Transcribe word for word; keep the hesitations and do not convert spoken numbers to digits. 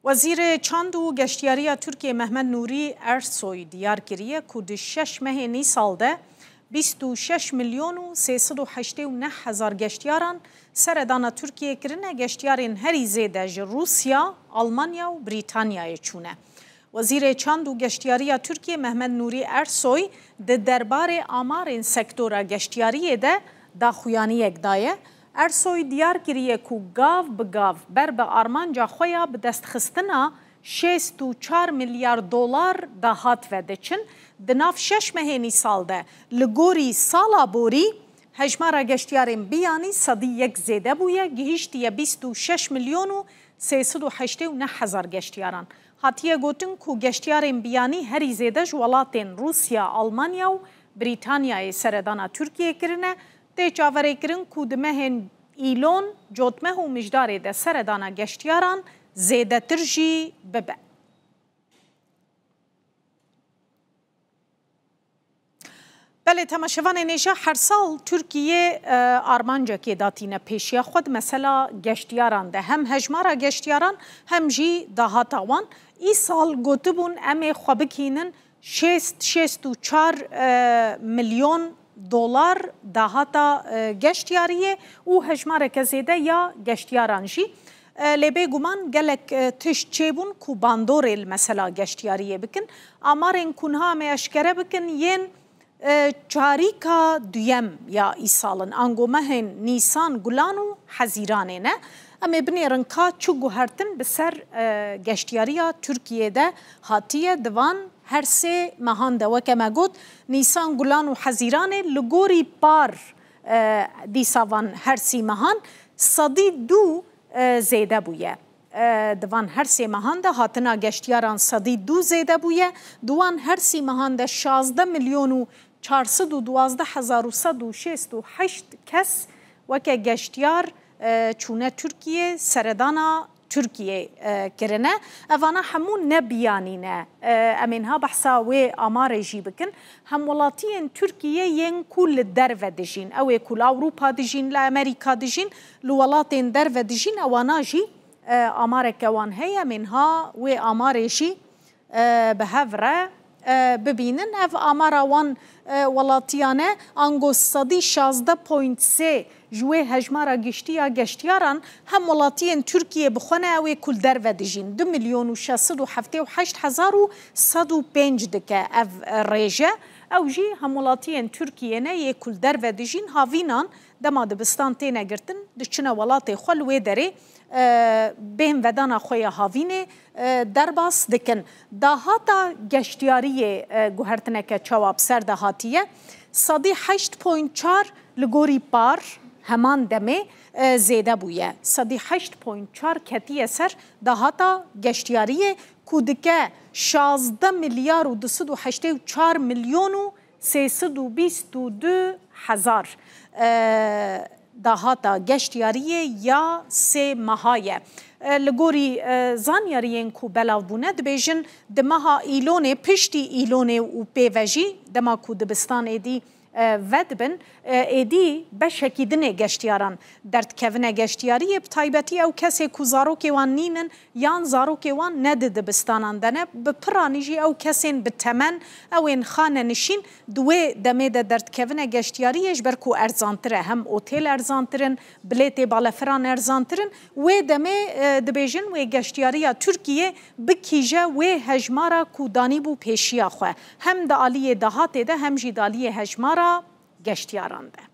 Wezîrê Çand û Geştiyariya Tirkiyê Mehmet Nûrî Ersoy diyar kiriye ku di şeş mehên îsal de bîst û şeş milyon û sê sed û heştê û neh hezar geştiyaran seredana Tirkiyê kirine, geştiyarên herî zêde ji Rûsya, Almanya û Brîtanyayê çûne. Wezîrê Çand û Geştiyariya Tirkiyê Mehmet Nûrî Ersoy di derbarê amarên sektora geştiyariyê de daxuyaniyek daye. Ersoy diyar kiriye ku gav bi gav ber bi armanca xwe ya bidestxistina şêst û çar milyar dolar dahat ve diçin. Di nav şeş mehên îsal de li gorî sala borî hejmara geştiyarên biyanî sedî yek zêde bûye, gihîştiye bîst û şeş milyon û sê sed û heştê û neh hezar geştiyaran. Hatiye gotin ku geştiyarên biyanî herî zêde ji welatên Rûsya, Almanya û Brîtanyayê seredana Tirkiyê kirine. Tê çaverêkirin ku di mehên Îlon, Cotmeh û Mijdarê de seredana geştiyaran zêdetir jî bibe. Belê, temaşevanên hêja, her sal Tirkiye, e, armancekê datîne pêşiya xwe di mesela geştiyaran de. Hem hejmara geştiyaran hem jî dahata wan. Îsal gotibûn, em ê xwe bikînin şêst, şêst û çar, e, milyon dolar dahata, e, geştiyariyê û hejmareke zêde ya geştiyaran jî. E, lê bêguman gelek, e, tişt çêbûn ku bandorê li mesela geştiyariyê bikin. Amarên ku niha em ê eşkere bikin yên, e, çarîka duyem ya îsal in, ango mehên Nîsan, Gulan û Hezîranê ne. Em ê binêrin ka çi guhertin bi ser, e, geştiyariya Tirkiyê de hatiye di van her sê mehan de. Weke me got, Nîsan, Gulan û Hezîranê li gorî par, e, dîsa van her sî mehan sedî du, e, zêde bûye. E, di van her sê mehan de hatina geştiyaran sedî du zêde bûye. Di wan her sî mehan de şazdeh milyon û çar sed û duwazdeh hezar û sed û şêst û heşt kes weke geştiyar, e, çûne Tirkiyê, seredana Tirkiyê, e, kirine. Evana hemû ne biyanî ne. E, em ê niha behsa wê amarê jî bikin. Hemwelatiyên Tirkiyê yên ku li derve dijîn, ew ê ku li Ewropa dijîn, li Amerîka dijîn, li welatên derve dijîn, ewana jî, e, amareke wan heye. Em ê niha wê amarê jî, e, bi hev re, e, bibînin. Ev amara wan, e, welatiyane ango sedî şazdeh point sê ji wê hejmara giştî ya geştiyaran hemwelatiyên Tirkiyê bi xwe ne, ew ê ku li derve dijîn. Du milyon û şeş sed û heftê û heşt hezar û sed û pênc dike ev, e, rêje. Ew jî hemwelatiyên Tirkiyê ne yê ku li derve dijîn, havînan dema dibistan têne girtin, diçine welatê xwe, li wê derê, e, bêhnvedana xwe ya havînê, e, derbas dikin. Dahata geştiyariyê, e, guhertineke çawa bi ser de hatiye? Sedî heşt point çar li gorî par heman demê, e, zêde bûye. Sedî heşt point çar ketiye ser dahata geştiyariyê ku dike şazdeh milyar û du sed û heştê û çar milyon û sê sed û bîst û du hezar, e, dahata geştiyariyê ya sê meha ye. E, li gorî, e, zanyariyên ku belav bûne, dibêjin di meha Îlonê, piştî Îlonê û pê ve jî, dema ku dibistan êdî, e, vedibin, e, êdî beşekî din ê geştiyaran derdikevine geştiyariyê, bi taybetî ew kesê ku zarokê wan nînin, yan zarokê wan ne di dibistanan de ne, bi piranî jî ew kesên bi temen, ew ên xanenişîn, di wê demê de derdikevine geştiyariyê, ji ber ku erzantir e, hem otêl erzantir in, bilêtê balefiran erzantir in. Wê demê, e, dibêjin wê geştiyariya Tirkiyê bikîje wê hejmara ku danîbû pêşiya xwe, hem di aliyê dahatê de, hem jî di aliyê hejmara geştiyaran de.